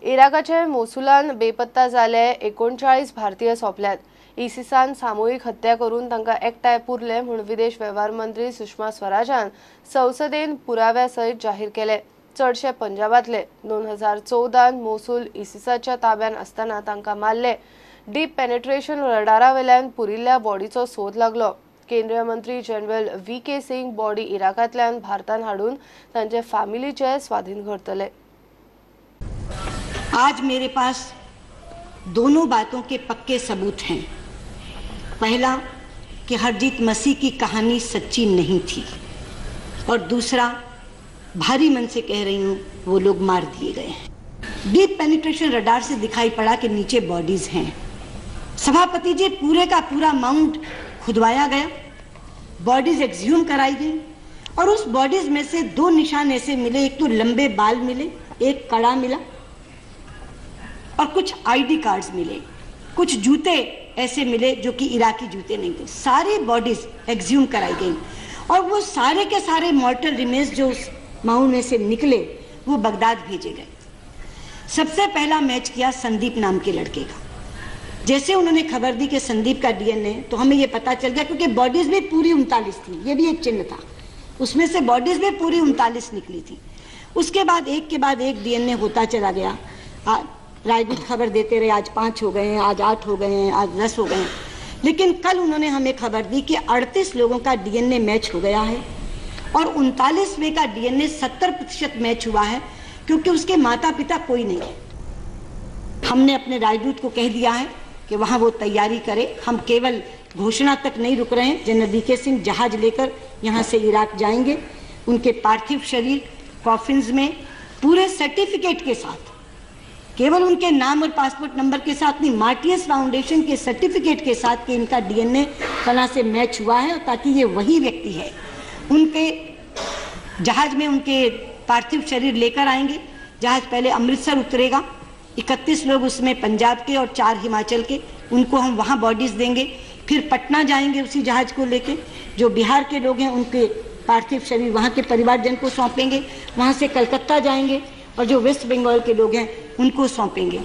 इराकाचे मोसुलान बेपत्ता जाले 39 भारतीय सोंपल्यात. इसिसान सामुहीक हत्या करून तांकां एकठांय पुरले म्हूण विदेश वेव्हार मंत्री सुषमा स्वराजान संसदेन पुराव्या सयत जाहीर केले. चडशे पंजाबांतले. 2014 मोसूल इसिसाच्या ताब्यान आसतना तांकां मारले. डीप पेनेट्रेशन रडारा वेल्यान पुरिल्ल्या बॉडीचो सोद लागलो. केंद्रीय मंत्री जनरल V.K. Singh body इराकांतल्यान भारतान हाडून तांचे फॅमिलीचे स्वाधीन करतले. आज मेरे पास दोनों बातों के पक्के सबूत हैं. पहला कि हरजीत मसीह की कहानी सच्ची नहीं थी और दूसरा, भारी मन से कह रही हूँ, वो लोग मार दिए गए हैं. डीप पेनिट्रेशन रडार से दिखाई पड़ा कि नीचे बॉडीज हैं. सभापति जी, पूरे का पूरा माउंट खुदवाया गया, बॉडीज एक्सह्यूम कराई गई और उस बॉडीज में से 2 निशान ऐसे मिले. एक तो लंबे बाल मिले, एक कड़ा मिला और कुछ आईडी कार्ड्स मिले, कुछ जूते ऐसे मिले जो कि इराकी जूते नहीं थे. सारी बॉडीज एक्सह्यूम कराई गई और वो सारे के सारे मॉर्टल रिमेन्स जो उस माउंट में से निकले वो बगदाद भेजे गए. सबसे पहला मैच किया संदीप नाम के लड़के का. जैसे उन्होंने खबर दी कि संदीप का डीएनए, तो हमें ये पता चल गया, क्योंकि बॉडीज भी पूरी 39 थी, ये भी एक चिन्ह था. उसमें से बॉडीज भी पूरी 39 निकली थी. उसके बाद एक के बाद एक डीएनए होता चला गया. राजदूत खबर देते रहे, आज 5 हो गए हैं, आज 8 हो गए हैं, आज 10 हो गए हैं. लेकिन कल उन्होंने हमें खबर दी कि 38 लोगों का डीएनए मैच हो गया है और 39वें का डीएनए 70% मैच हुआ है, क्योंकि उसके माता पिता कोई नहीं है. हमने अपने राजदूत को कह दिया है कि वहाँ वो तैयारी करे. हम केवल घोषणा तक नहीं रुक रहे हैं. General V.K. Singh जहाज लेकर यहाँ से इराक जाएंगे. उनके पार्थिव शरीर कॉफिन्स में पूरे सर्टिफिकेट के साथ, केवल उनके नाम और पासपोर्ट नंबर के साथ नहीं, martyrs foundation K certificate K साथ कि इनका डीएनए फला से मैच हुआ है और ताकि ये वही व्यक्ति है. उनके जहाज में उनके पार्थिव शरीर लेकर आएंगे. जहाज पहले अमृतसर उतरेगा. 31 लोग उसमें पंजाब के और 4 हिमाचल के, उनको हम वहाँ बॉडीज देंगे. फिर पटना जाएंगे उसी जहाज को लेके. जो बिहार के लोग हैं उनके पार्थिव शरीर वहाँ के परिवारजन को सौंपेंगे. वहाँ से कलकत्ता जाएंगे और जो वेस्ट बंगाल के लोग हैं उनको सौंपेंगे.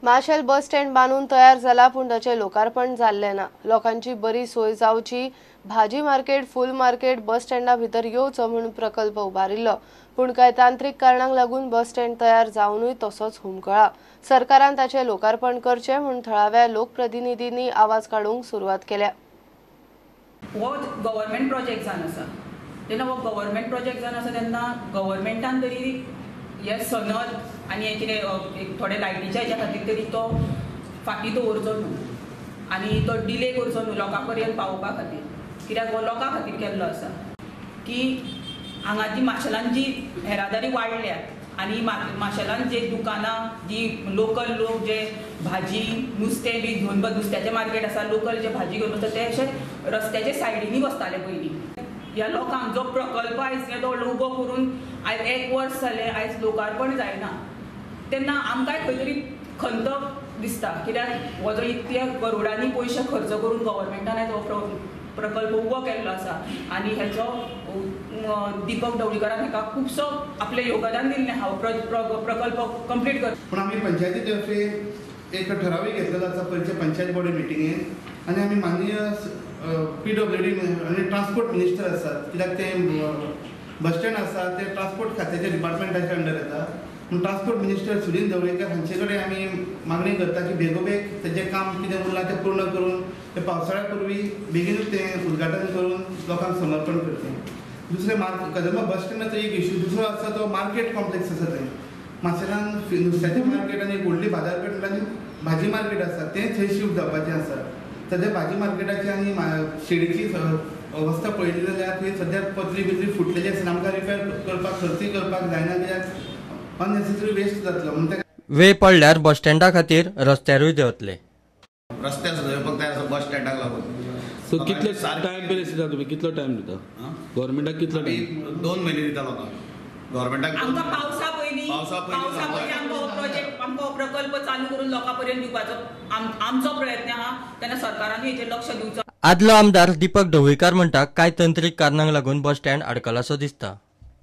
माशेल बस स्टँड बांदून तयार जाला, पूण ताचें लोकार्पण जाल्लें ना. लोकांची बरी सोय जावची, भाजी मार्केट, फूल मार्केट बस स्टँडा भितर येवचो म्हूण प्रकल्प उबारिल्लो, पूण कांय तांत्रीक कारणांक लागून बस स्टँड तयार जावनूय तसोच हुमकळा. सरकारान ताचें लोकार्पण करचें म्हूण थळाव्या लोकप्रतिनिधींनी आवाज काडूंक सुरवात केल्या. हो गव्हर्मेंट प्रोजेक्ट जावन आसा, तेन्ना हो गव्हर्मेंट प्रोजेक्ट जावन आसा तेन्ना गव्हर्मेंटान तरी हे सनद आनी हे कितें थोडे लायटीच्या हेच्या खातीर तरी तो फाटीं दवरचो न्हू आनी तो डिले करचो न्हू लोकां पर्यंत पावोवपा खातीर, कित्याक हो लोकां खातीर केल्लो आसा. की हांगा जी माशेलान जी येरादारी वाडल्या आनी माशेलान जे दुकानां जी लोकल लोक जे भाजी नुस्तें बी घेवन नुस्त्याचें मार्केट आसा, लोकल जे भाजी घेवन बसता ते अशे रस्त्याच्या सायडींनी बसताले पयलीं. ह्या लोकांक जो प्रकल्प आयज तो उबो करून आयज 1 वर्स जालें, आयज लोकार्पण जायना, तेन्ना आमकांय खंय तरी खंत दिसता, कित्याक हो जो इतले करोडांनी पयशे खर्च करून गव्हर्मेंटान आयज हो प्रकल्प उबो केल्लो आसा आनी हेचो दीपक ढवळीकारान हेका खुबसो आपलें योगदान दिल्लें आहा प्रकल्प कंप्लीट कर. पूण आमी पंचायती तर्फे एक ठरावूय घेतलेलो आसा पयलींच्या पंचायत बॉडी मिटिंगेन आनी आमी माननीय PWD आनी ट्रान्सपोर्ट मिनिस्टर आसात, कित्याक तें बस स्टँड आसा तें ट्रान्सपोर्ट खात्याच्या डिपार्टमेंटाच्या अंडर येता. पूण ट्रान्सपोर्ट मिनिस्टर सुदिन ढवळीकर हांचे कडेन आमी मागणी करता की बेगोबेग तेजें काम कितें उरलां तें पूर्ण करून तें पावसाळ्या पुर्वी बेगीनूच तें उद्घाटन करून लोकांक समर्पण करचें. दुसरें कदंबा बस स्टँडाचो एक इशू, दुसरो आसा तो मार्केट कॉम्प्लेक्स आसा थंय माशेलान नुस्त्याचें मार्केट आनी एक व्हडली बाजारपेठ आनी भाजी मार्केट आसा तें थंय शिफ्ट जावपाचें आसा. सद्या भाजी मार्केटाची आनी शेडीची अवस्था पळयली जाल्यार थंय सद्या पत्री बित्री फुटलेली आसा, आमकां रिपेर करपाक खर्चूय करपाक जायना, कित्याक अननेसेसरी वेस्ट जातलो. म्हणून वेळ पडल्यार बस स्टँडा खातीर रस्त्यारूय देंवतले. रस्त्यार सुद्दां येवपाक तयार आसा बस स्टँडाक लागून. सो कितलो टायम पिरियड दिता तुमी, कितलो टायम दिता गव्हर्मेंटाक? कितलो टायम? 2 म्हयने दिता लोकांक गव्हर्मेंटाक. आमकां पावसा पयलीं आमकां हो प्रोजेक्ट, आमकां हो प्रकल्प चालू करून लोकां पर्यंत दिवपाचो आमचो प्रयत्न आहा. तेन्ना सरकारानूय हेचेर लक्ष दिवचो. आदलो आमदार दीपक ढवळीकार म्हणटा कांय तंत्रीक कारणांक लागून बस स्टँड आडकलासो दिसता.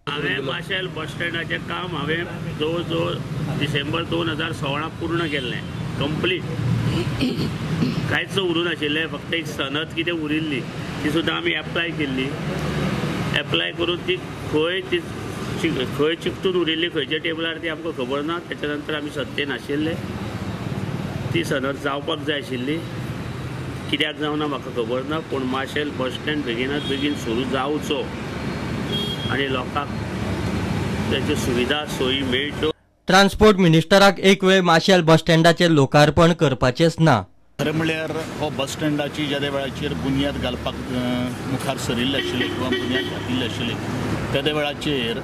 हांवें माशेल बस स्टँडाचें काम हांवें जवळ जवळ डिसेंबर 2016 पूर्ण केल्लें, कंप्लीट, कांयच उरूं नाशिल्लें. फक्त एक सनद कितें उरिल्ली ती सुद्दां आमी एप्लाय केल्ली. एप्लाय करून ती खंय ती खंय चिकटून उरिल्ली खंयच्या टेबलार ती आमकां खबर ना. त्याच्या नंतर आमी सत्तेन आशिल्ले, ती सनद जावपाक जाय आशिल्ली, कित्याक जावना म्हाका खबर ना. पूण माशेल बस स्टँड बेगिनात बेगीन सुरू जावचो आनी लोकांक ताच्यो सुविधा सोयी मेळच्यो. ट्रान्सपोर्ट मिनिस्टराक एक वेळ माशेल बस स्टँडाचें लोकार्पण करपाचेंच ना. खरें म्हणल्यार हो बस स्टँडाची ज्या वेळाचेर बुन्याद घालपाक मुखार सरिल्ले आशिल्ले किंवा बुन्याद घातिल्ली आशिल्ली तेदे वेळाचेर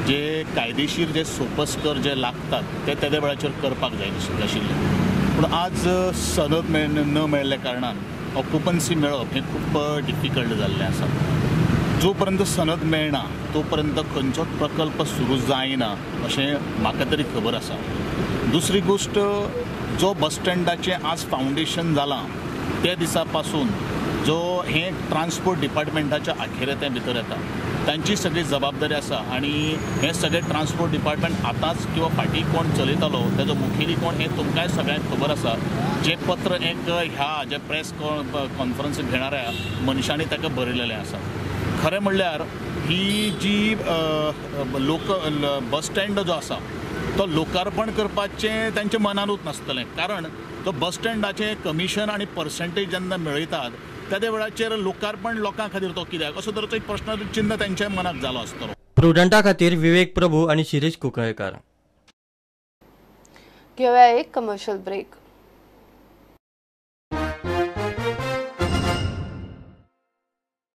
जे कायदेशीर जे सोपस्कर जे लागतात ते तेदे वेळाचेर करपाक जाय आशिल्ले. पूण आज सनद न मेळिल्ल्या कारणान ऑक्युपन्सी मेळप हें खूब डिफिकल्ट जाल्लें आसा. जो पर्यंत सनद मेळना तो पर्यंत खंयचोच प्रकल्प सुरू जायना अशें म्हाका तरी खबर आसा. दुसरी गोश्ट, जो बस स्टँडाचें आज फावंडेशन जालां त्या दिसा पासून जो हें ट्रान्सपोर्ट डिपार्टमेंटाच्या अखेर तें भितर येता, तांची सगळी जबाबदारी आसा. आनी हें सगळें ट्रान्सपोर्ट डिपार्टमेंट आतांच किंवा फाटीं कोण चलयतालो ताजो मुखेली कोण हें तुमकांय सगळ्यांक खबर आसा. जें पत्र एक ह्या जे प्रेस कॉन्फरन्स घेणाऱ्या मनशांनी ताका बरयलेलें आसा. खरें म्हणल्यार ही जी लोक बस स्टँड जो आसा तो लोकार्पण करपाचें तांच्या मनानूच नासतलें, कारण तो बस स्टँडाचें कमिशन आनी पर्संटेज जेन्ना मेळयतात त्या वेळाचेर लोकार्पण लोकां खातीर तो कित्याक असो तरेचो एक प्रश्न चिन्ह तांच्या मनाक जालो आसतलो. प्रुडंटा खातीर विवेक प्रभू आनी शिरीष कुंकळेकर. घेवया एक कमर्शियल ब्रेक.